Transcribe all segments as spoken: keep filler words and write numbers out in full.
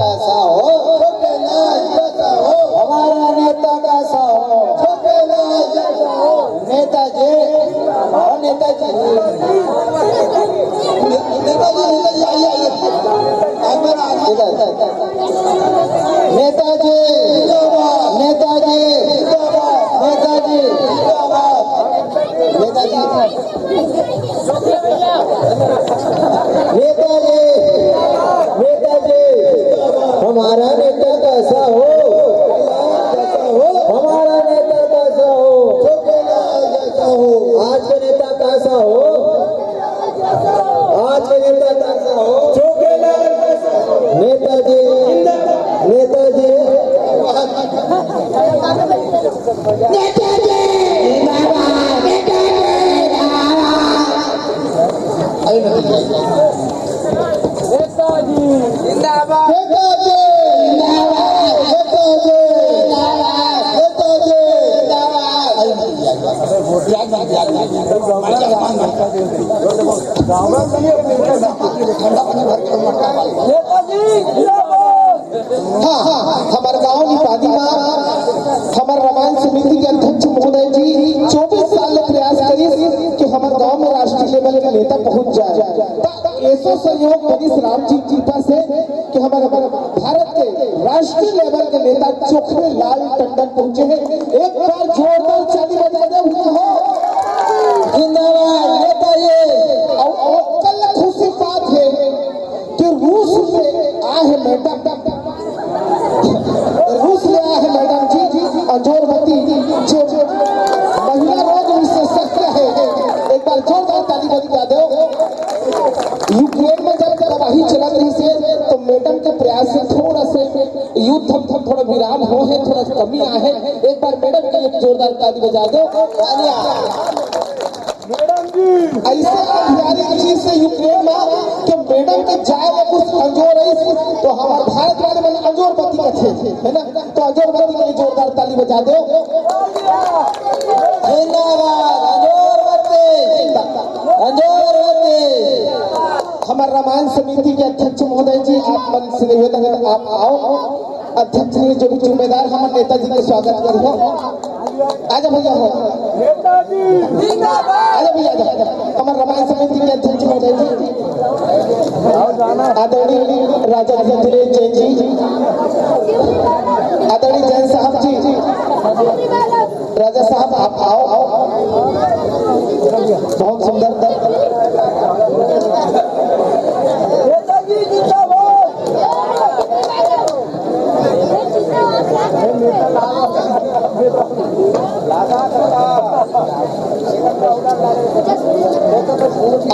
कैसा हो? छोटे लाल जैसा हो। हमारा नेता कैसा हो? छोटे लाल जैसा हो। नेताजी, ओ नेताजी। ने-, नेताजी, नेताजी, आइए, आइए। अंदर आइए। इधर। नेताजी, जिंदाबाद। नेताजी, जिंदाबाद। नेताजी, जिंदाबाद। नेताजी। नेताजी, नेताजी, हमारा नेता कैसा हो? हमारा नेता कैसा हो? आज का नेता कैसा हो? आज का नेता कैसा हो? नेताजी, नेताजी। नेताजी जिंदाबाद, नेताजी जिंदाबाद। नेताजी जिंदाबाद। नेताजी जिंदाबाद। नेताजी जिंदाबाद। नेताजी जिंदाबाद। नेताजी जिंदाबाद। हाँ, हाँ, हमर गांव निपानी मा हमर रामायण समिति के अध्यक्ष महोदय जी चौबीस साल ले प्रयास करिस कि हमर गांव में राष्ट्रीय लेवल के नेता पहुंच जाए। त एसो संयोग बनिस राम जी की कृपा से कि हमर भारत के राष्ट्रीय लेवल के नेता चोखने लाल टंडन पहुंचे हैं। एक बार जोरदार ताली बजा दे भैया हो। जिंदाबाद नेताजी। और, और कल खुशी बात है कि रूस से आए हैं मैडम, रूस ले आए हैं मैडम जी, अंजोरवती, जो महिला रोग विशेषज्ञ है। एक बार जोरदार ताली बजा दो। यूक्रेन में जब तबाही चलत रहिसे, तो मैडम के प्रयास से थोड़ा से युद्ध थम, थम, थोड़ा विराम हो है, थोड़ा कमी आ है। एक बार मैडम के लिए जोरदार ताली बजा दो। तालियां। मैडम जी। ऐसे अभियारी चीज से यूक्रेन में कि मैडम के जाए ले कुछ अंजोर रही, तो हमारे भारत वाले मन अंजोरवती कथे, है ना? तो अंजोरवती के लिए जोरदार ताली बजा दो। जिंदाबाद, अंजोरवती। जिंदाबाद। अंजोरवती। हमारे रामायण समिति के अध्यक्ष महोदय जी, आप मन से निवेदन है, आप आओ। अध्यक्ष जी, जो भी जिम्मेदार, हमर नेताजी के स्वागत करिहो। आजा भैया हो। नेताजी जिंदाबाद। आजा भैया, आजा। हमर रामायण समिति के अध्यक्ष महोदय जी, आदरणीय राजा धीरेश जैन जी, आदरणीय जैन साहब जी, राजा साहब, आप आओ, आओ। बहुत सुंदर। नेताजी जिंदाबाद।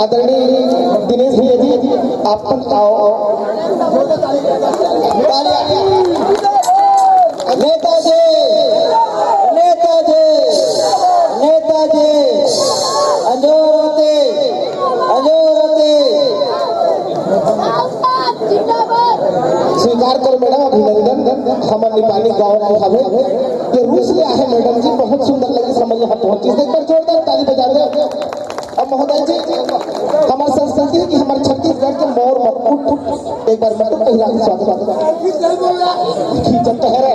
आदरणीय दिनेश भैया जी, आप पण आओ, आओ। नेताजी, नेताजी, नेताजी, अंजोर होते, अंजोर होते। स्वीकार करो मैडम, अभिनंदन। हमर निपानी गांव के हवे, ये रूस ले आहे मैडम जी, बहुत सुंदर लगे, हमर यहाँ पहुंची। एक बार जोरदार ताली बजा दे। अब महोदय जी, हमर संस्कृति की, हमर छत्तीसगढ़ के मोर मुकुट, एक बार मुकुट पहिरा के स्वागत। खींचत तो है रे।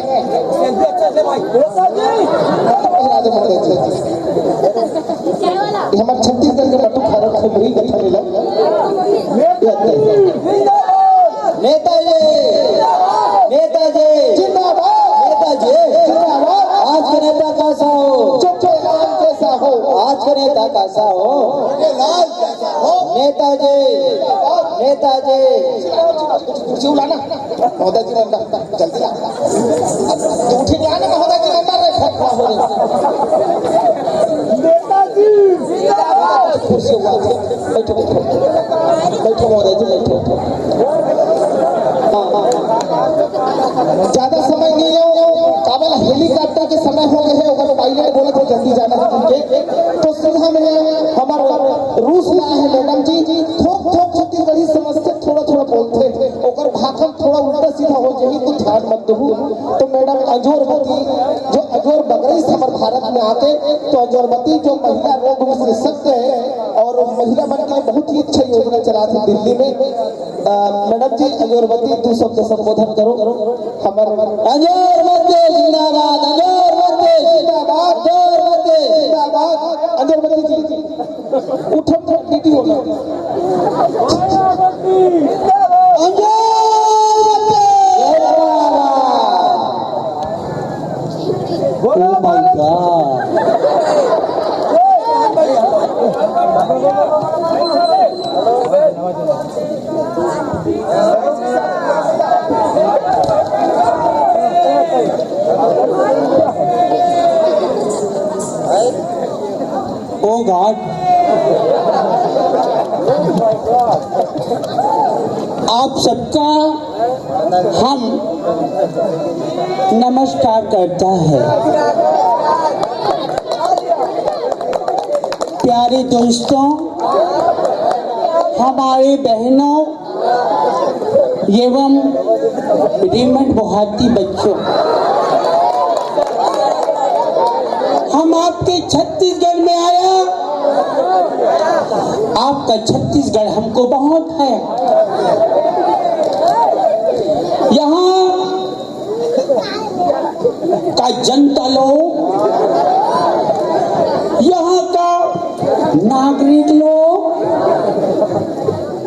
पहिरा दे महोदय जी। ये हमर छत्तीसगढ़ के बटुक हरे, खुबरी गठन मिला। ये आते हैं। नेताजी, नेताजी जिंदाबाद। नेताजी जिंदाबाद। आज का नेता कैसा हो? चुप्पे लाल जैसा हो। आज का नेता कैसा हो? चुप्पे लाल जैसा हो। नेताजी, नेताजी। कुर्सी उलाना, महोदय जी, जल्दी आ। तू उठी के आना, महोदय जी, नंबर रे, फटका हो रही। नेताजी जिंदाबाद। कुर्सी उठा, बैठो, बैठो। बैठो, महोदय जी, बैठो। हाँ, हाँ। ज्यादा समय नहीं लो, काबर हेलीकॉप्टर के समय हो गए हैं, अगर पायलट बोले तो जल्दी जाना है तुमके। तो सीधा में हमारे रूस में आए हैं मैडम जी, थोक थोक छत्तीसगढ़ी समझते, थोड़ा थोड़ा बोलते हैं, ओकर भाखन थोड़ा उल्टा सीधा हो जाही तो ध्यान मत देहू। तो मैडम अंजोरवती, जो अंजोर बगरइस हमर भारत में आके, तो अंजोरवती जो महिला रोग विशेषज्ञ है और महिला मन के लिए बहुत ही अच्छा योजना चलाथे दिल्ली में। अ, मैडम जी, अंजोरवती, दू शब्द संबोधन करो। हमर अंजोरवती जिंदाबाद, अंजोरवती जिंदाबाद, अंजोरवती जिंदाबाद, अंजोरवती जी। उठो, उठो, दीदी हो गया। Oh my God। Oh God। आप सबका हम नमस्कार करता है। प्यारे दोस्तों, हमारे बहनों एवं रीमट बोहाती बच्चों, हम आपके छत्तीसगढ़ में आया, आपका छत्तीसगढ़ हमको बहुत है। यहाँ का जनता लोग, यहाँ का नागरिक लोग,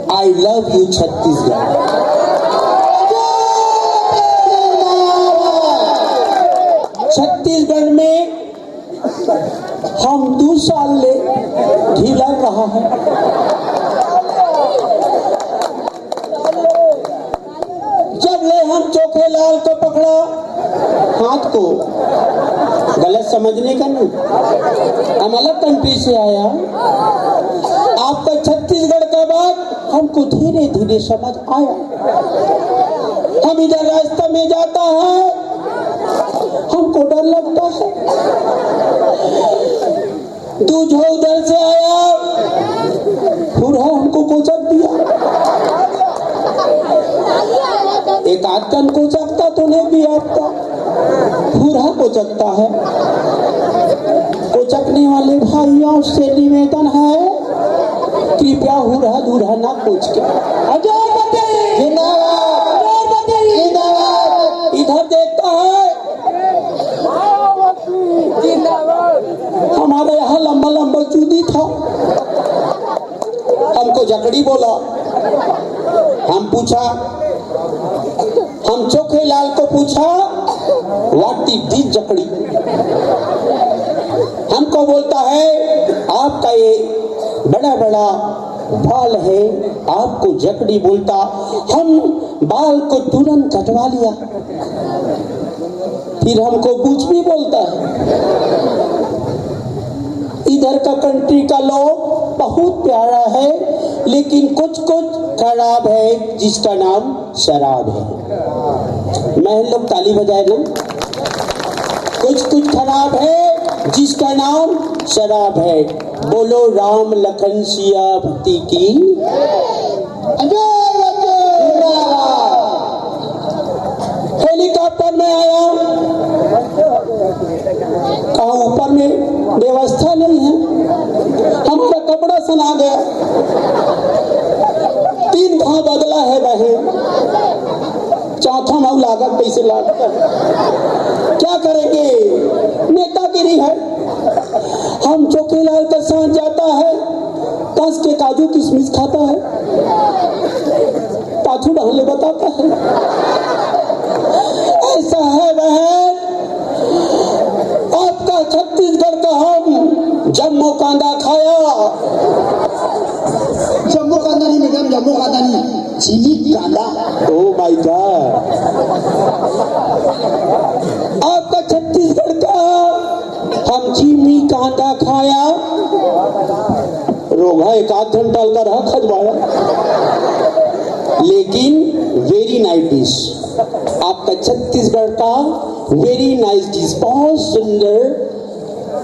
I love you Chhattisgarh. Chhattisgarh में हम दू साल ले ढीला रहा है। जब ले हम चोखे लाल को पकड़ा हाथ को, गलत समझने का नहीं, हम अलग कंट्री से आया। आपका छत्तीसगढ़ का बात हमको धीरे धीरे समझ आया। हम इधर रास्ता में जाता है, हमको डर लगता है। तू जो उधर से आया, हुरहा हमको कोचक दिया। एक आध कन कोचकता तो नहीं भी आपका, हुरहा कोचकता है। कोचकने वाले भाइयों से निवेदन है, कृपया हुरहा दुरहा ना कोचके। अजय पटेल जिंदाबाद। अजय पटेल जिंदाबाद। इधर देखता है, हमारे यहाँ लंबा लंबा चूदी था, हमको जकड़ी बोला। हम पूछा, हम चोखे लाल को पूछा, "What is this जकड़ी?" हमको बोलता है, "आपका ये बड़ा बड़ा बाल है, आपको जकड़ी बोलता।" हम बाल को तुरंत कटवा लिया। फिर हमको कुछ भी बोलता है। इधर का कंट्री का लोग बहुत प्यारा है, लेकिन कुछ कुछ खराब है, जिसका नाम शराब है। मैं लोग ताली बजाए ना। कुछ कुछ खराब है, जिसका नाम शराब है। बोलो राम लखन सिया पति की। हेलीकॉप्टर में आया, कहा ऊपर में व्यवस्था नहीं है, हमारा कपड़ा सना गया, तीन घाव बदला है बहन, चौथा माऊ लागत कैसे लागत, क्या करेंगे? नेतागिरी है। हम चोखेलाल के साथ जाता है, कस के काजू किशमिश खाता है, पाछू डहले बताता है। ऐसा है बहन, आपका छत्तीसगढ़ का हम जम्मो कांदा खाया। जम्मो कांदा नहीं मैडम, जम्मो कांदा नहीं, चीनी कांदा। Oh my God। आपका छत्तीसगढ़ का हम चीनी कांदा खाया। रोगा एक आध घंटा का रहा खजवाया, लेकिन very nice dish। आपका छत्तीसगढ़ का very nice dish, बहुत सुंदर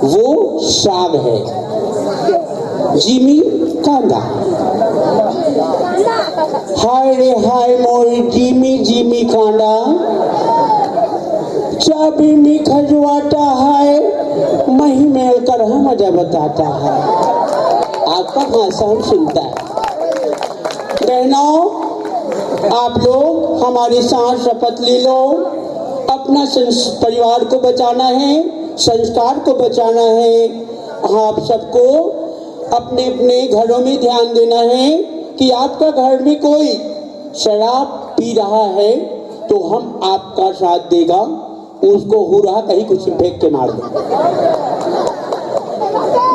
वो साग है। जिमी कांदा। हाय रे हाय मोर जिमी जिमी कांदा। चाबी में खजवाता है, मही में कर हम मजा बताता है। आपका भाषण सुनता है। बहनों, आप लोग हमारे साथ शपथ ले लो, अपना संस-, परिवार को बचाना है, संस्कार को बचाना है। आप सबको अपने अपने घरों में ध्यान देना है कि आपका घर में कोई शराब पी रहा है तो हम आपका साथ देगा, उसको हुरहा कहीं कुछ फेंक के मार दो।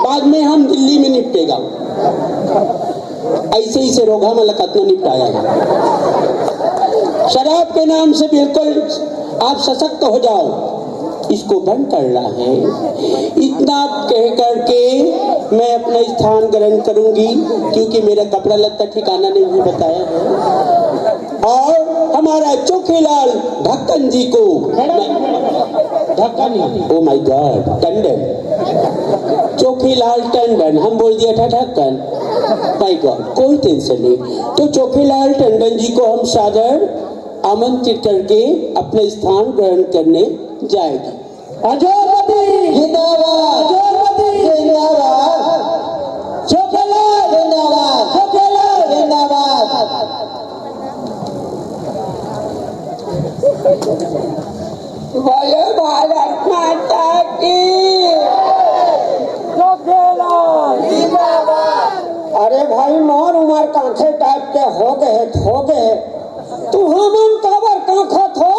बाद में हम दिल्ली में निपटेगा। ऐसे ही से रोगा में लकतना निपटाया है। शराब के नाम से बिल्कुल आप सशक्त हो जाओ, इसको बंद करना है। इतना कह करके मैं अपना स्थान ग्रहण करूंगी, क्योंकि मेरा कपड़ा लत्ता ठिकाना नहीं है बताया है। और हमारा चोखेलाल ढक्कन जी को, ढक्कन, oh my God, Tandon, Chokhelal Tandon, हम बोल दिया था ढक्कन। माय गॉड, कोई टेंशन नहीं। तो चोखेलाल टंडन जी को हम सादर आमंत्रित करके अपने स्थान ग्रहण करने जाएंगे। अजोरपति जिंदाबाद। अजोरपति जिंदाबाद। चोखेलाल जिंदाबाद। चोखेलाल जिंदाबाद। बोलो भारत माता की। चोखेलाल जिंदाबाद। अरे भाई, मोर उमर कांखे टाइप के हो गए, हो गए। तुहमन काबर कांखत हो?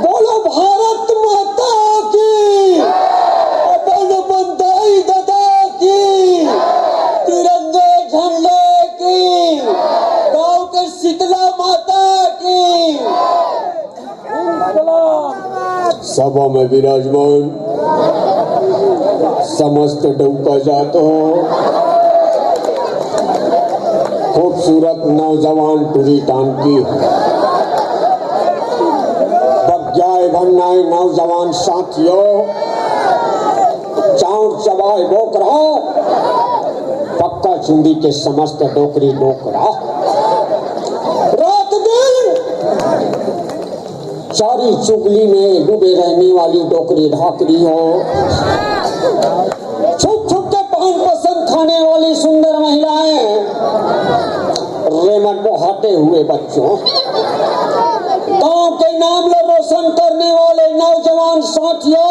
बोलो भारत माता की, अपन अपन दाई ददा की, तिरंगे झंडे की, गांव के शीतला माता की। सभा में विराजमान समस्त डौका जात हो, खूबसूरत नौजवान टूरी टांकी, बग्याए भन्नाए नौजवान साथियों, चाउर चबाए बोकरा, पक्का चुंदी के समस्त डोकरी डोकरा, रात दिन चारी चुगली में डूबे रहने वाली डोकरी ढाकरी हो, छुप छुप के पान पसंद खाने वाली सुंदर महिलाएं, रे मनमोहाते हुए बच्चों, गांव के नाम ला रोशन करने वाले नौजवान साथियों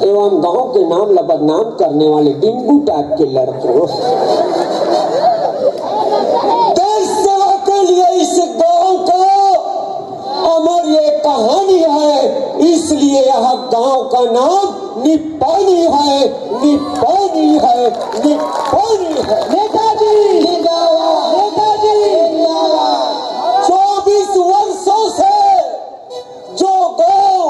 एवं गांव के नाम ला बदनाम करने वाले डिंगू टाइप के लड़कों, देश सेवा के लिए इस गांव का अमर ये कहानी है, इसलिए यह गांव का नाम निपानी है, निपानी है, निपानी है। नेताजी जिंदाबाद, नेताजी जिंदाबाद। चौबीस वर्षों से जो गांव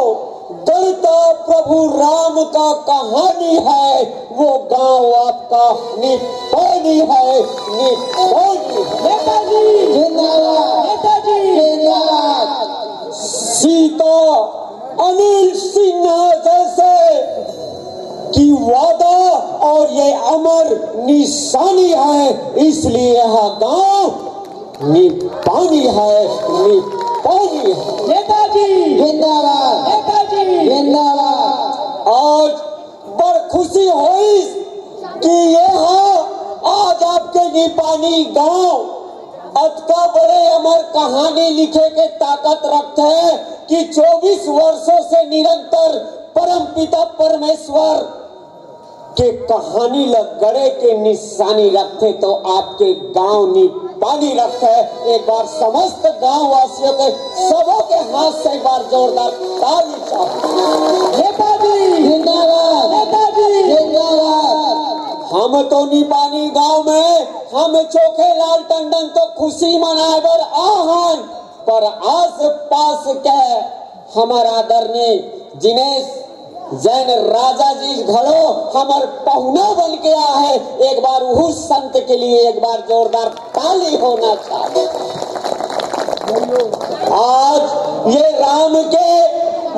गढ़ता प्रभु राम का कहानी है, वो गांव आपका निपानी है, निपानी है। नेताजी जिंदाबाद, नेताजी जिंदाबाद। सीता अनिल सिन्हा जैसे की वादा और ये अमर निशानी है, इसलिए यह गांव निपानी है, निपानी है। नेताजी जिंदाबाद, नेताजी जिंदाबाद। आज बड़ खुशी होइस कि ये हा आज आपके निपानी गांव अतका बड़े अमर कहानी लिखे के ताकत रखथे कि चौबीस वर्षों से निरंतर परमपिता परमेश्वर के कहानी ल गड़े के निशानी रखथे, तो आपके गांव निपानी रखथे। एक बार समस्त गांव वासियों के, सबों के हाथ से एक बार जोरदार ताली चाहूं। नेताजी जिंदाबाद, नेताजी जिंदाबाद। हम तो निपानी गांव में हम चोखेलाल टंडन तो खुशी मनाए बर आहन, पर आस पास के हमर आदरणीय जिनेश जैन राजा जी घलो हमर पहुना बन के आए हे। एक बार उहू संत के लिए एक बार जोरदार ताली होना चाहिए। आज ये राम के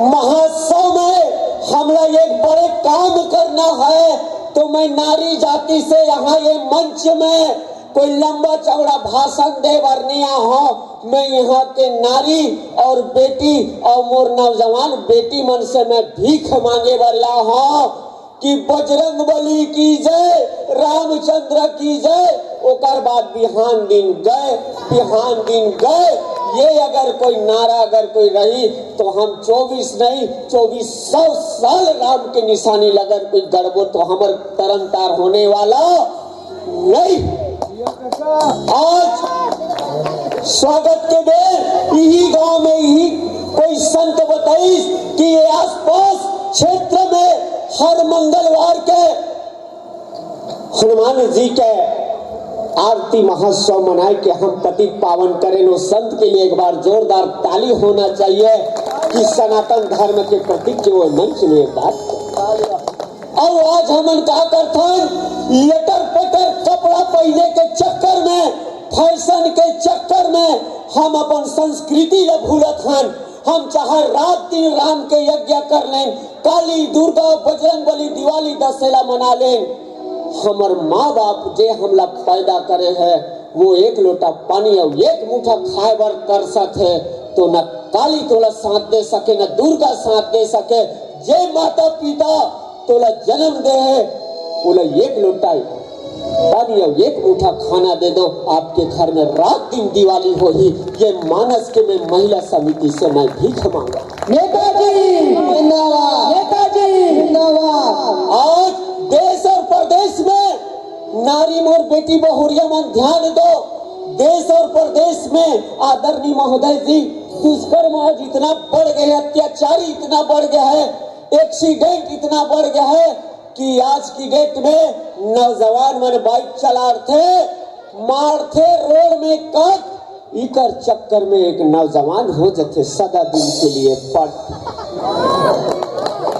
महोत्सव में हमला एक बड़े काम करना है। तो मैं नारी जाति से यहाँ ये मंच में कोई लंबा चौड़ा भाषण दे बर नहीं आया हूँ। मैं यहाँ के नारी और बेटी और मोर नौजवान बेटी मन से मैं भीख मांगे बर आया हूँ कि बजरंग बली की जय, रामचंद्र की जय। ओकर बाद बिहान दिन गए, बिहान दिन गए। ये अगर कोई नारा अगर कोई रही तो हम चौबीस नहीं, चौबीस सौ साल राम के निशानी लगन कोई गड़बो तो हमर तरन तार होने वाला नहीं। आज स्वागत के बेर यही गांव में यही कोई संत बताइस कि ये आसपास क्षेत्र में हर मंगलवार के हनुमान जी के आरती महोत्सव मनाए के हम पतित पावन करें। वो संत के लिए एक बार जोरदार ताली होना चाहिए कि सनातन धर्म के प्रतीक के वो मंच में एक बार। और आज हमन का करथन, लटर पटर कपड़ा पहने के चक्कर में, फैशन के चक्कर में हम अपन संस्कृति ला भूलत हन। हम चाहे रात दिन राम के यज्ञ कर लें, काली, दुर्गा, बजरंग बली, दिवाली, दशहरा मना लें, हमर माँ बाप जे हमला पैदा करे है, वो एक लोटा पानी और एक मुठा खाए बर तरसत है, तो न काली तोला साथ दे सके, न दुर्गा साथ दे सके। जे माता पिता तोला जन्म दे है, ओला एक लोटा पानी और एक मुठा खाना दे दो, आपके घर में रात दिन दिवाली होही। ये मानस के मैं महिला समिति से मैं भीख मांगा। नेताजी जिंदाबाद, नेताजी जिंदाबाद। आज देश और प्रदेश में नारी मोर बेटी बहुरिया मन ध्यान दो, देश और प्रदेश में आदरणीय महोदय जी, दुष्कर्म आज इतना बढ़ गया है, अत्याचारी इतना बढ़ गया है, एक्सीडेंट इतना बढ़ गया है कि आज की डेट में नौजवान मन बाइक चलाथे, मारथे रोड में कट, इकर चक्कर में एक नौजवान हो जथे सदा दिन के लिए पट।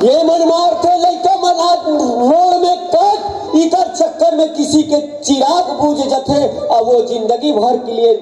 ये मन मारथे लइका मन आज रोड में कट, इकर चक्कर में किसी के चिराग बुझ जथे और वो जिंदगी भर के लिए,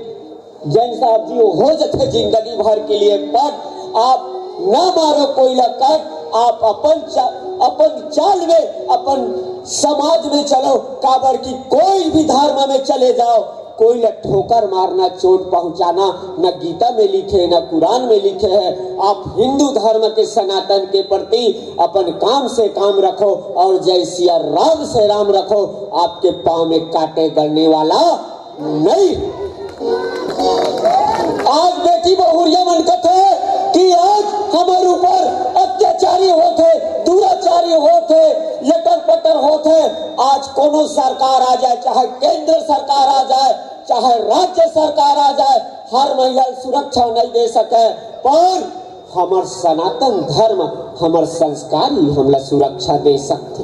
जैन साहब जी, वो हो जथे जिंदगी भर के लिए पट। आप ना मारो कोई ला कट, आप अपन चा-, अपन चाल में, अपन समाज में चलो, काबर कि कोई भी धर्म में चले जाओ, कोई ला ठोकर मारना, चोट पहुंचाना न गीता में लिखे, न कुरान में लिखे है। आप हिंदू धर्म के सनातन के प्रति अपन काम से काम रखो और जय सिया राम से राम रखो, आपके पाँव में कांटे गड़ने वाला नहीं। आज बेटी बहुरिया मन कथे कि आज हमर ऊपर अत्याचारी होथे, दुराचारी होथे, लटर पटर होथे। आज कोनो सरकार आ जाए, चाहे केंद्र सरकार आ जाए, चाहे राज्य सरकार आ जाए, हर महिला सुरक्षा नहीं दे सके, पर हमर सनातन धर्म, हमर संस्कार ही हमला सुरक्षा दे सकथे।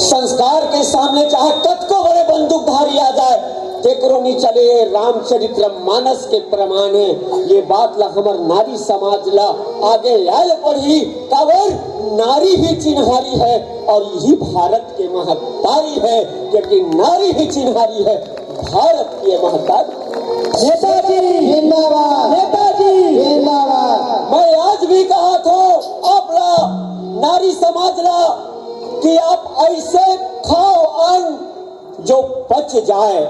संस्कार के सामने चाहे कतको बड़े बंदूकधारी आ जाए, तेकरो नहीं चले। रामचरित्र मानस के प्रमाण है। ये बात ला हमर नारी समाज ला आगे आए पड़ही, काबर नारी ही चिन्हारी है और यही भारत के महतारी है, क्योंकि नारी ही चिन्हारी है। भारत के महतारी। नेताजी जिंदाबाद, नेताजी जिंदाबाद। मैं आज भी कहा था आप ला, नारी समाज ला, कि आप ऐसे खाओ अन्न जो पच जाए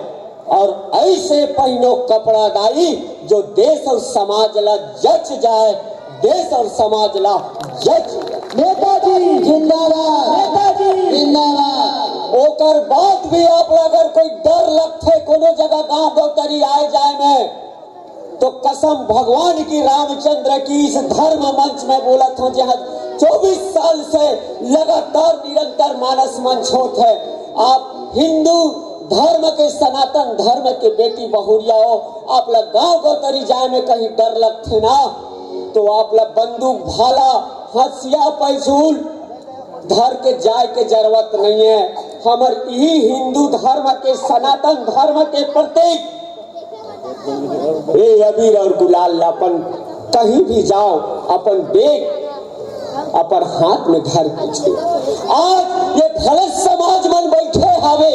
और ऐसे पहनो कपड़ा दाई जो देश और समाज ला जच जाए, देश और समाज ला जच। नेताजी जिंदाबाद, नेताजी जिंदाबाद। ओकर बाद भी आप ला अगर कोई डर लगथे कोनो जगह गांव गौतरी आए जाए में, तो कसम भगवान की, रामचंद्र की, इस धर्म मंच में बोलत हूँ, जहाँ चौबीस साल से लगातार निरंतर मानस मंच होत है। आप हिंदू धर्म के, सनातन धर्म के बेटी बहुरिया हो, आप ला गांव गौतरी जाए में कहीं डर लगथे ना, तो आप ला बंदूक भाला, हंसिया, पैजूल धर के जाए के जरूरत नहीं है। हमर यही हिंदू धर्म के, सनातन धर्म के प्रतीक ये अबीर और गुलाल ला अपन कहीं भी जाओ, अपन बैग अपन हाथ में धर के चलो। आज ये फलस समाज मन बैठे हावे,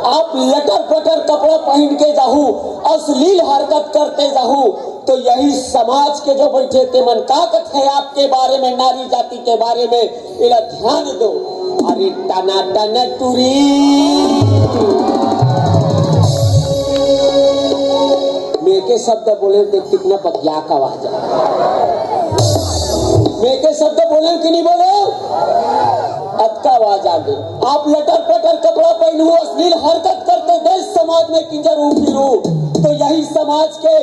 आप लटर पटर कपड़ा पहन के जाहू, अश्लील हरकत करते जाहू, तो यही समाज के जो बैठे ते मन का कथे आपके बारे में, नारी जाति के बारे में, एला ध्यान दो। अरे टना टन टुरी। मैं के शब्द बोले ते कितना बगिया का आवाज है। मैं के शब्द बोले कि नहीं बोले? अतका आवाज आ गई। आप लटर पटर कपड़ा पहनू, अश्लील हरकत करते, देश समाज में किंजर फिरू, तो यही समाज के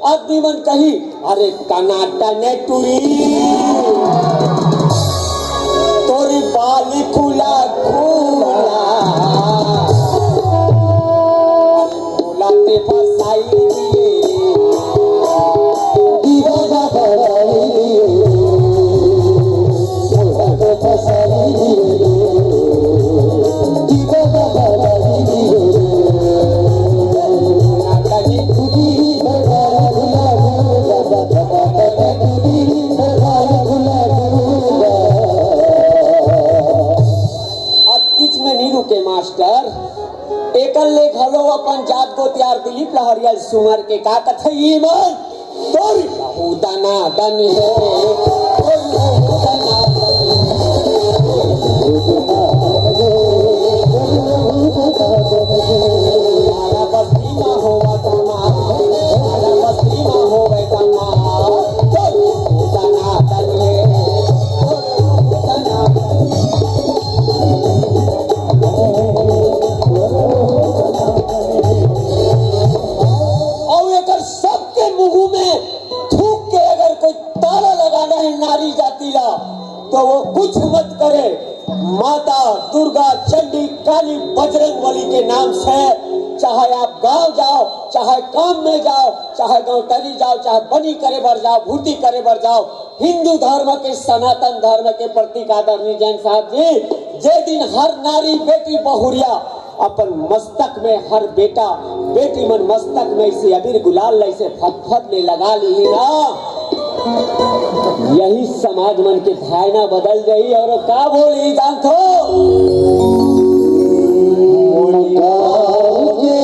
आदमी मन कही, अरे टना टन टुरी, तोरी बाली खुला खुला, अरे बोला ते फसाई दिए। दीवाना बनाई दिए, बोला ते फसाई दिए। अब किच में नहीं रुके मास्टर, एकर ले घलो अपन जात गोतियार दिलीप लहरिया सुमर के का कथे ये मन तोर दाना दन है। अउ एकर सबके मुंह में थूक के अगर कोई ताला लगाना है नारी जाति ला, तो वो कुछ मत करे। माता दुर्गा, चंडी, काली, बजरंग बली के नाम से, चाहे आप गांव जाओ, चाहे काम में जाओ, चाहे गौटरी जाओ, चाहे बनी करे बर जाओ, भूती करे बर जाओ, हिंदू धर्म के, सनातन धर्म के प्रतीक आदरणीय जैन साहब जी, जे दिन हर नारी बेटी बहुरिया अपन मस्तक में, हर बेटा बेटी मन मस्तक में इसे अबीर गुलाल ला इसे फतफत ले लगा ली ही ना, यही समाज मन के धारणा बदल जाही। अउ का बोली जानथो? मोर गाँव के,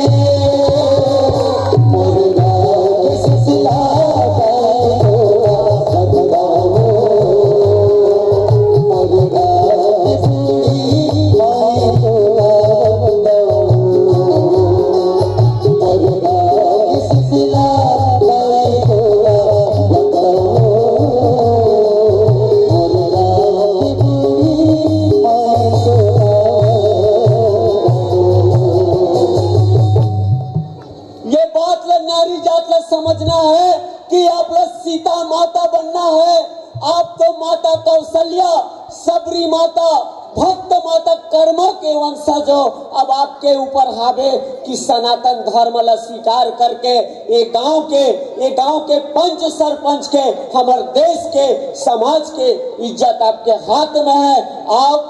मोर गाँव के सिसला गाँव, मोर गाँव के बूढ़ी माई को बताओ। ये बात ला नारी जात ला समझना है कि आप ला सीता माता बनना है। आप तो माता कौशल्या, सबरी माता, भक्त माता कर्मा के वंशज हो। अब आपके ऊपर हावे कि सनातन धर्म ला स्वीकार करके ये गांव के, ये गांव के पंच सरपंच के, हमर देश के, समाज के इज्जत आपके हाथ में है। आप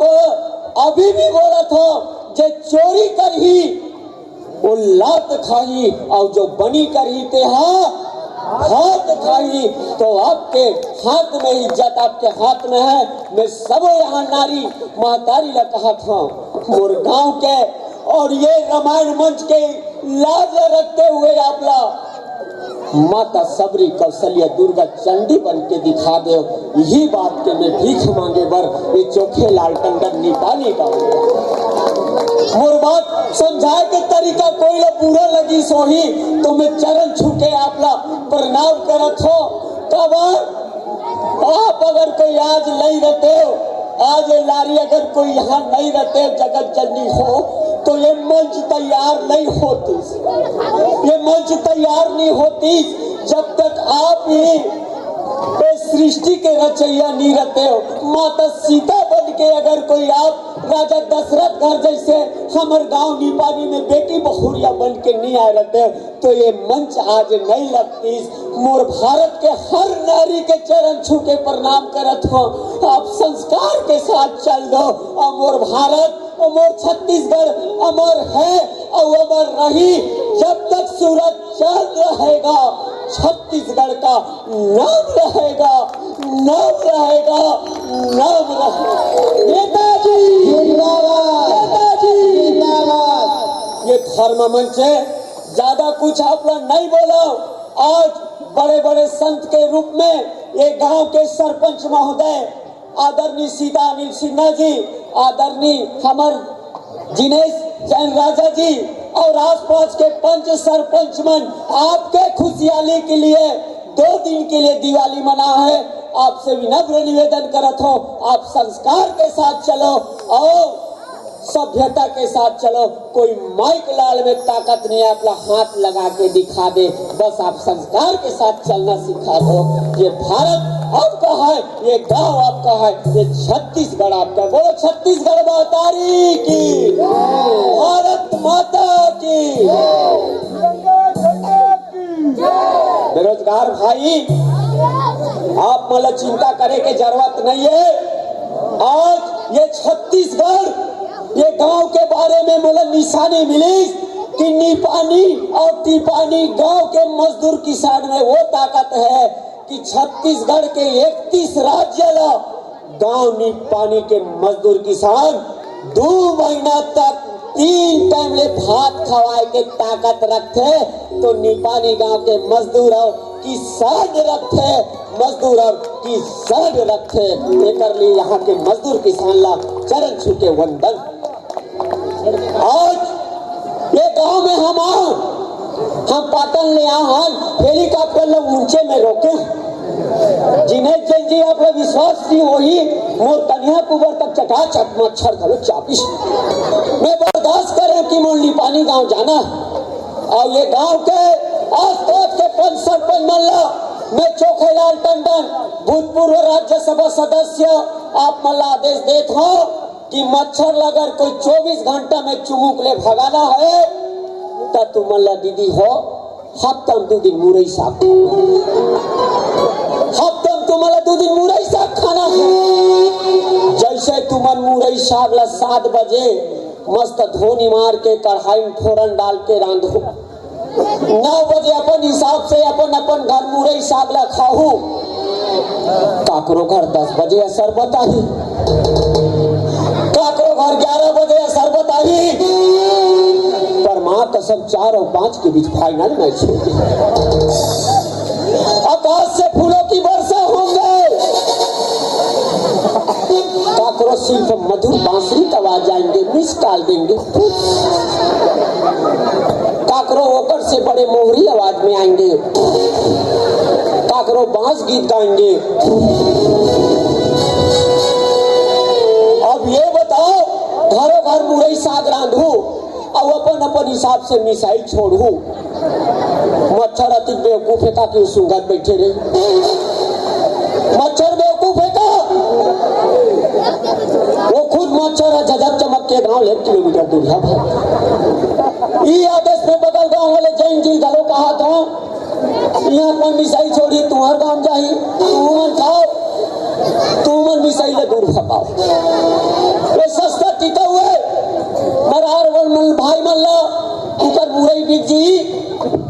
अभी भी बोलत हो जे चोरी करही वो लात खाही, अउ जो बनी करही ते हा भात खाही। तो आपके हाथ में इज्जत, आपके हाथ में है। मैं सबो यहाँ नारी महतारी ला कहत हूँ, मोर गांव के, अउ ये रामायण मंच के लाज ला रखते हुए आप ला माता सबरी कौशल्या दुर्गा चंडी बन के दिखा दे। यही बात के मैं भीख मांगे बर ये चोखे लाल टंडन निकाली का। मोर बात समझाए के तरीका कोई ला बुरा लगी सोही तो मैं चरण छू के आप ला प्रणाम करत हो। काबर आप अगर कोई आज नहीं रहते हो, आज ये नारी अगर कोई यहाँ नहीं रहते, जगत जननी हो, तो ये मंच तैयार नहीं होती, ये मंच तैयार नहीं होती जब तक आप ही इस सृष्टि के रचैया नहीं रहते हो। माता सीता बन के अगर कोई आप राजा दशरथ घर जैसे हमर गांव निपानी में बेटी बहुरिया बन के नहीं आए रहते, तो ये मंच आज नहीं लगतीस। मोर भारत के हर नारी के चरण छू के प्रणाम करत हो। आप संस्कार के साथ चल दो। अउ मोर भारत, अउ मोर छत्तीसगढ़ अमर है अउ अमर रही। जब तक सूरज चांद रहेगा, छत्तीसगढ़ का नाम रहेगा, नाम रहेगा, नाम रहेगा। नेताजी जिंदाबाद। नेताजी जिंदाबाद। ये धर्म मंच है, ज्यादा कुछ आप लोग नहीं बोलो। आज बड़े बड़े संत के रूप में ये गांव के सरपंच महोदय आदरणीय सीता अनिल सिन्हा जी, आदरणीय हमर जिनेश जैन राजा जी और आसपास के पंच सरपंच मन, आपके खुशहाली के लिए दो दिन के लिए दिवाली मना है। आपसे विनम्र निवेदन करत हो, आप संस्कार के साथ चलो और सभ्यता के साथ चलो। कोई माइक लाल में ताकत नहीं, आपला हाथ लगा के दिखा दे, बस आप संस्कार के साथ चलना सिखा दो। ये भारत आपका है, ये गांव आपका है, ये छत्तीसगढ़ आपका है। बोलो छत्तीसगढ़ महतारी की, भारत माता की। बेरोजगार भाई, आप मन ला चिंता करे के जरूरत नहीं है। आज ये छत्तीसगढ़, ये गांव के बारे में मोला निशानी मिलिस कि निपानी और टिपानी गांव के मजदूर किसान में वो ताकत है कि छत्तीसगढ़ के इकतीस राज्य ला गांव निपानी के मजदूर किसान दू महीना तक तीन टाइम ले भात खवाए के ताकत रखथे, तो निपानी गांव के मजदूर और किसान रखथे, मजदूर और किसान रखथे। एकर लिए यहाँ के मजदूर किसान ला चरण छू के वंदन। आज ये गांव में हम आए, हम पाटन ले आए हन, हेलीकॉप्टर ला ऊंचे में रोके। जिनेश जैन जी, आप ला विश्वास नहीं होही, मोर कन्याकुमार तक चकाचक मच्छर घलो चापिस। मैं बर्दाश्त करे कि मोर निपानी गांव जाना। और ये गांव के आसपास के पंच सरपंच मन ला मैं चोखेलाल टंडन, भूतपूर्व राज्यसभा सदस्य, आप मन ला आदेश देत हूँ कि मच्छर ला अगर कोई चौबीस घंटा में चुमुक ले भगाना है, त तुमन ला दीदी हो, हफ्ता में दू दिन मुरई साग खाना। हफ्ता में तुमन ला दू दिन मुरई साग खाना है। जैसे तुमन मुरई साग ला सात बजे मस्त धोनी मार के कढ़ाई में फोरन डाल के रांधो, नौ बजे अपन हिसाब से अपन अपन घर मुरई साग ला खाहू। काकरो घर दस बजे असर बताही, काकरो घर ग्यारह बजे असर बताही, पर माँ कसम चार और पाँच के बीच फाइनल मैच होही। आकाश से फूलों की वर्षा होंगे, काकरो सिर्फ मधुर बांसुरी का आवाज आएंगे, मिस कॉल देंगे। काकरो ओकर से बड़े मोहरी आवाज में आएंगे, काकरो बांस गीत गाएंगे। अब ये बताओ, घरों घर मुरई साग रांधू, अब अपन अपन हिसाब से मिसाइल छोड़ू। मच्छर अति बेवकूफ है का कि सूंघत बैठे रहे। मच्छर बेवकूफ है का? वो खुद मच्छर है, झझक चमक के गांव ले किलोमीटर दूर है। ई आदेश में बगल गांव वाले जैन जी घलो कहा था, यहाँ अपन मिसाइल छोड़ी, तुम्हार गांव जाही, तुमन खाओ, तुमन मिसाइल ले दूर भगाओ। ये सस्ता टिका हुए मरार वन मन, भाई मन ला उकर मुरई बिक जी,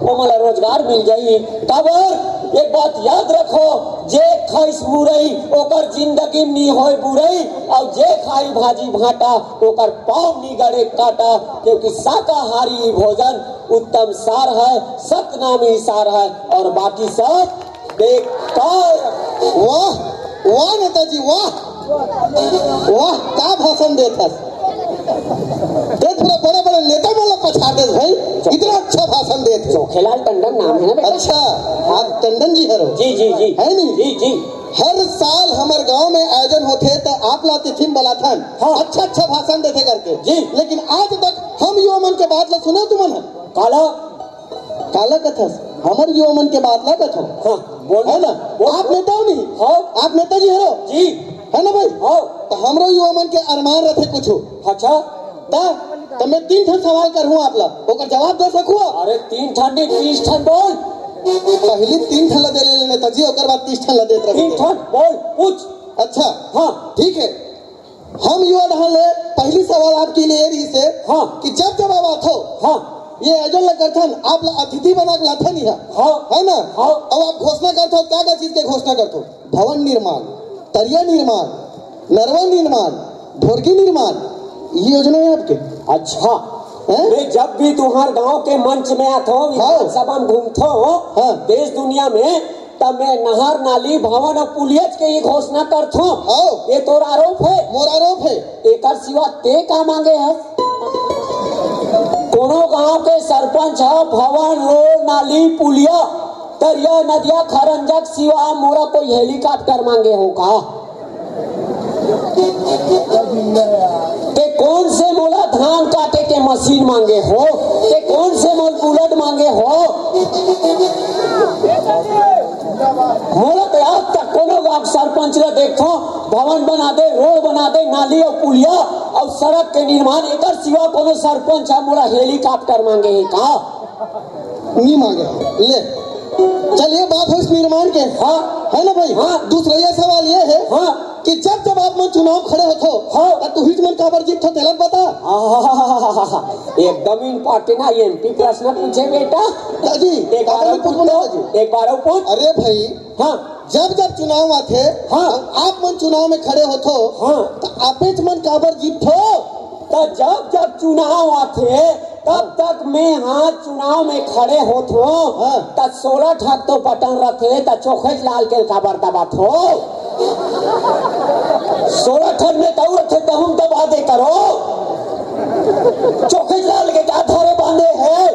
ओमन ला रोजगार मिल जाही। काबर? एक बात याद रखो, जे खाइस मुरई, ओकर जिंदगी में नी होय बुरई, अउ जे खाई भाजी भाटा, ओकर पाँव नी गड़े काटा, क्योंकि शाकाहारी भोजन उत्तम सार है, सतनामी सार है, और बाकी सब बेकार। वाह, वाह नेताजी, वाह, वाह, का भाषण देत हस। देख, पूरा बड़े-बड़े नेता मन ला पछाड़ देस भाई, इतना अच्छा भाषण देत हे। चोखेलाल टंडन नाम है ना बेटा? अच्छा, आप टंडन जी हरो? जी, जी, जी। है नी? जी, जी। हर साल हमर गांव में आयोजन होथे त आप ला अतिथि में बलाथन। हाँ। अच्छा-अच्छा भाषण देथे करके। जी। लेकिन आज तक हम युवा मन के बात ला सुने तुमन ह? काला? काला कथस? हमर युवा मन के बात ला कथो। हाँ, बोल। है ना? बोल। आप नेता हो नहीं? हाँ। आप नेताजी हरो? जी। है ना भाई? हाँ। त हमरो युवा मन के अरमान रथे कुछु। अच्छा। त, त मैं तीन ठन सवाल करहूँ आप ला, ओकर जवाब दे सकहू? अरे तीन ठन नहीं, तीस ठन बोल। पहली तीन ठन ला दे ले नेताजी, ओकर बाद तीस ठन ला देत रहे। तीन ठन बोल, पूछ। अच्छा। हाँ। ठीक है। हम युवा डहान ले पहली सवाल आपके लिए ये रही से हाँ। कि जब जब आप आथो, हाँ। ये आयोजन ला करथन, आप ला अतिथि बना के लाथन यहाँ, हाँ। है ना? हाँ। अब आप घोषणा करथो, क्या क्या चीज के घोषणा करथो? भवन निर्माण, तरिया निर्माण, नरवा निर्माण, ढोरगी निर्माण, ये योजना है आपके? अच्छा। हैं? मैं जब भी तुम्हार गांव के मंच में आथो, हाँ। विधानसभा में घूमथो, हाँ। देश दुनिया में, त मैं नहर, नाली, भवन अउ पुलियच के ही घोषणा करथों। हव। ये तोर आरोप हे? मोर आरोप हे। एकर सिवा ते का मांगे हस? कोनो गांव के सरपंच ह भवन, रोड, नाली, पुलिया, तरिया, नदिया, खरंजा के सिवा मोला कोई हेलीकॉप्टर मांगे हो का? ते कोन से मोला धान काटे के मशीन मांगे हो? ते कोन से मोला बुलेट मांगे हो? मोला तो आज तक कोनो गांव सरपंच ला देखो, भवन बना दे, रोड बना दे, नाली अउ पुलिया अउ सड़क के निर्माण, एकर सिवा कोनो सरपंच ह मोला हेलीकॉप्टर मांगे हे का? नहीं मांगे। ले, चलिए, बात हो इस निर्माण के। हाँ। है ना भाई? हाँ। दूसरा ये सवाल ये है हाँ। कि जब जब आप मन चुनाव खड़े होथो, हाँ। त तुहिच मन काबर जीतथो, तेला बता। आहाहाहा, एकदम इम्पोर्टेंट आई एम पी प्रश्न पूछे बेटा। दादी, एक बार आप और पूछ पूछो, दादी। एक बार और पूछ। अरे भाई, हाँ। जब जब चुनाव आथे, हाँ। अउ आप मन चुनाव में खड़े होथो, हाँ। त आपेच मन काबर जीतथो? त जब जब चुनाव आथे, तब तक मैं हा चुनाव में खड़े होथो, हाँ। त सोलह ठन तो बटन रथे, त चोखेच लाल के काबर दबाथो? सोलह ठन में तऊ रथे, तहूं दबा दे करो। चोखेच लाल के का धरे बांधे हे?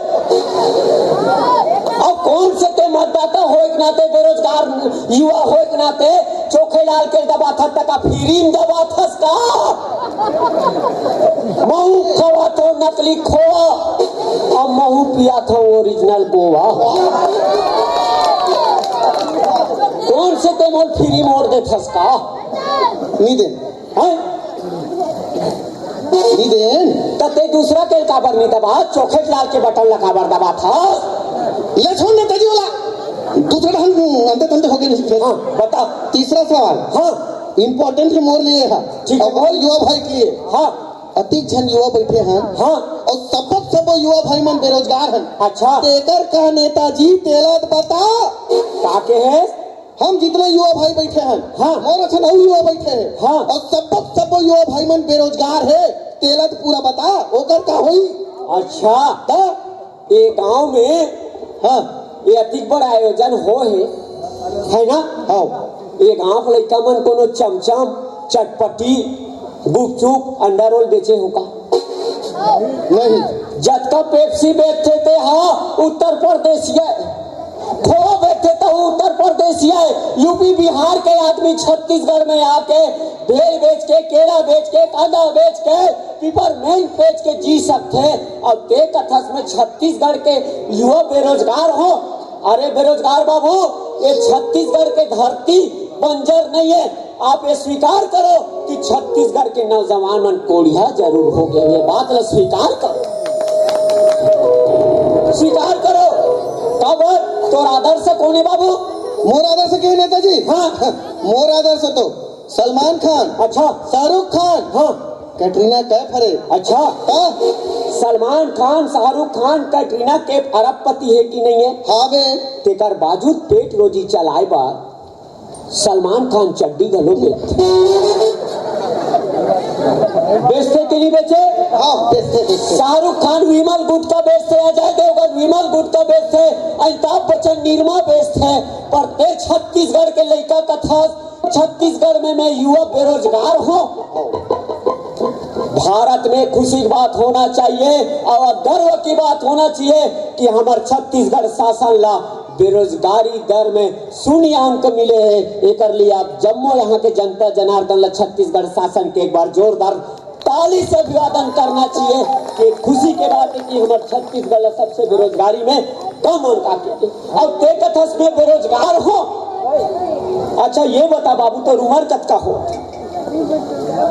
अब कोन से ते मतदाता होय के नाते, बेरोजगार युवा होय के नाते चोखेच लाल के दबाथस त का free में दबाथस का? महू खवाथो नकली खोवा, अब महू पियाथो original गोवा। कोन से ते मोला free में वोट देथस का? नहीं दे। हैं? नहीं देन। त ते दूसरा के काबर नहीं दबा, चोखेच लाल के बटन ला काबर दबाथस? ले छोड़ ना तजी वाला। दूसरा ढंग अंते तंते होके नहीं सीखे। हाँ, बता। तीसरा सवाल। हाँ। इम्पोर्टेंट है मोर लिए है। ठीक है। अउ मोर युवा भाई के लिए। हाँ। अतिक झन युवा बैठे हैं। हाँ। अउ सबो सबो युवा भाई मन बेरोजगार हैं। अच्छा। तेकर का नेताजी तेला बता। का के है? हम जितना युवा भाई बैठे हैं, हाँ। मोर असन अउ युवा बैठे हैं, हाँ। अउ सबो सबो युवा भाई मन बेरोजगार हे, तेला तो पूरा बता, ओकर का होई? अच्छा, त ए गांव में हाँ। ए अतिक बड़ आयोजन हो हे, है ना? हाँ। ए गांव के लइका मन कोनो चमचम, चटपटी, गुपचुप, अंडा रोल बेचे हो का? नहीं। जतका पेप्सी बेचथे ते हा उत्तर प्रदेशिया, खोवा बेचथे त उत्तर प्रदेशिया, यूपी बिहार के आदमी छत्तीसगढ़ में आके भेल बेच के, केला बेच के, कांदा बेच के, पिपरमेंट बेच के जी सकथे। अउ ते कथस में छत्तीसगढ़ के युवा बेरोजगार हो। अरे बेरोजगार बाबू, ये छत्तीसगढ़ के धरती बंजर नहीं है। आप ये स्वीकार करो कि छत्तीसगढ़ के नौजवान मन कोढ़िया जरूर हो गए। ये बात ला स्वीकार करो, स्वीकार करो। काबर तोर आदर्श कोन हे बाबू? मोर आदर्श के नेताजी? हाँ। मोर आदर्श तो सलमान खान। अच्छा। शाहरुख खान। हाँ। कैटरीना कैफ हरे। अच्छा। हाँ। सलमान खान, शाहरुख खान, कैटरीना कैफ अरबपति हे कि नहीं हे? हाँ बे। तेकर बावजूद पेट रोजी चलाए बर सलमान खान चड्डी घलो बेचथे। बेचथे कि नहीं बेचे? हाँ, बेचथे, बेचथे। शाहरुख खान विमल गुटखा बेचथे, अजय देवगन विमल गुटखा बेचथे, अमिताभ बच्चन निरमा बेचथे, पर ते छत्तीसगढ़ के लइका कथस, छत्तीसगढ़ में मैं युवा बेरोजगार हूँ। भारत में खुशी की बात होना चाहिए और गर्व की बात होना चाहिए कि हमर छत्तीसगढ़ शासन ला बेरोजगारी दर में शून्य अंक मिले हे। एकर लिए आप जम्मो यहाँ के जनता जनार्दन ला छत्तीसगढ़ शासन के एक बार जोरदार ताली से अभिवादन करना चाहिए कि खुशी के बात है कि हमर छत्तीसगढ़ ला सबसे बेरोजगारी में कम अंक आके। अब ते कथस में बेरोजगार हो। अच्छा ये बता बाबू, तोर उमर कतका हो?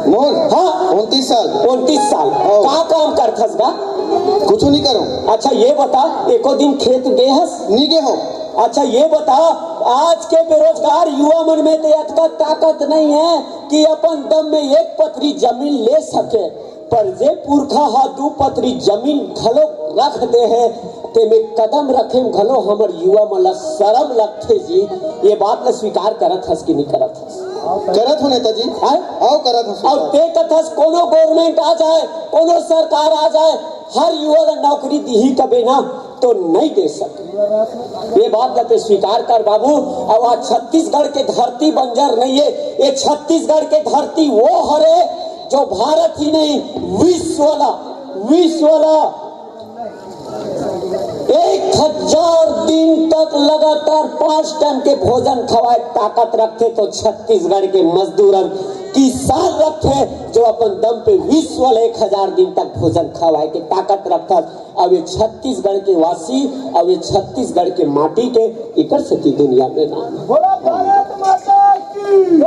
मोर? हाँ। उनतीस साल। उनतीस साल। हाँ। का काम करथस गा? कुछ नहीं करो। अच्छा ये बता, एको दिन खेत गे हस? नहीं गे हो। अच्छा ये बता, आज के बेरोजगार युवा मन में तो अतका ताकत नहीं है कि अपन दम में एक पथरी जमीन ले सके, पर जे पुरखा हा दू पथरी जमीन घलो रख दे हे, तेमे कदम रखे में घलो हमर युवा मन ला शरम लगथे जी। ये बात ला स्वीकार करत हस कि नहीं करत हस? करत हो नेताजी। हाँ? आओ करत हो। और ते कथस कोनो गवर्नमेंट आ जाए, कोनो सरकार आ जाए, हर युवा ला नौकरी दिही कबे ना। तो नहीं दे सके। ये बात ला ते स्वीकार कर बाबू। अउ आज छत्तीसगढ़ के धरती बंजर नहीं है। ये छत्तीसगढ़ के धरती वो हरे जो भारत ही नहीं, विश्व ला, विश्व ला एक हजार दिन तक लगातार पांच टाइम के भोजन खवाए ताकत रखथे, तो छत्तीसगढ़ के मजदूर अउ किसान रखथे, जो अपन दम पे विश्व ला एक हजार दिन तक भोजन खवाए के ताकत रखथे। अब ये छत्तीसगढ़ के वासी, अब ये छत्तीसगढ़ के माटी के, एकर सेती दुनिया में नाम। बोलो भारत माता की।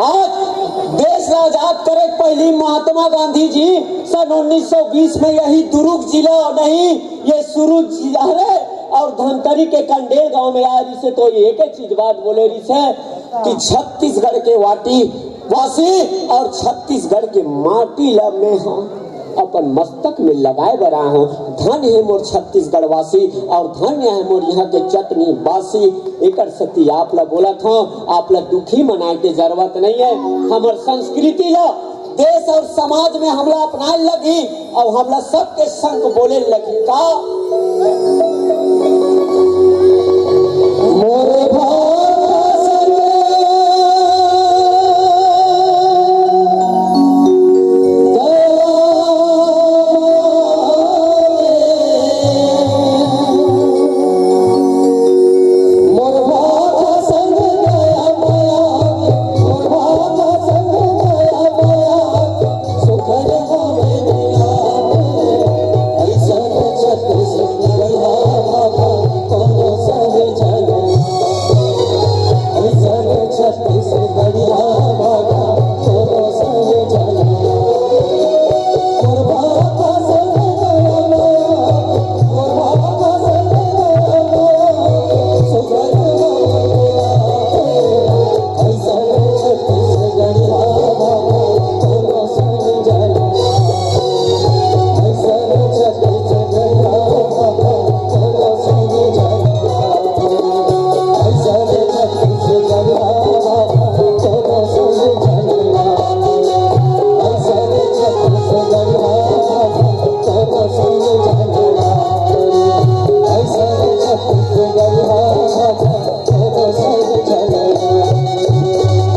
आज देश ला आजाद करे के पहली महात्मा गांधी जी सन उन्नीस सौ बीस में यही दुर्ग जिला नहीं, ये सुरुज जिला है और धमतरी के कंडेल गांव में आए रिहिसे, तो ये एक ही चीज बात बोले रिहिसे कि छत्तीसगढ़ के वाटी वासी और छत्तीसगढ़ के माटी ला मैं ह अपन मस्तक में लगाए बर आए हंव। धन्य हे मोर छत्तीसगढ़ वासी और धन्य हे मोर इहां के चटनी बासी। एकर सेती आप ला बोलत हंव, आप ला दुखी मनाए के जरूरत नहीं है। हमर संस्कृति ला देश और समाज में हमला अपनाए लगही और हमला सबके संग बोले लगही का। मोरे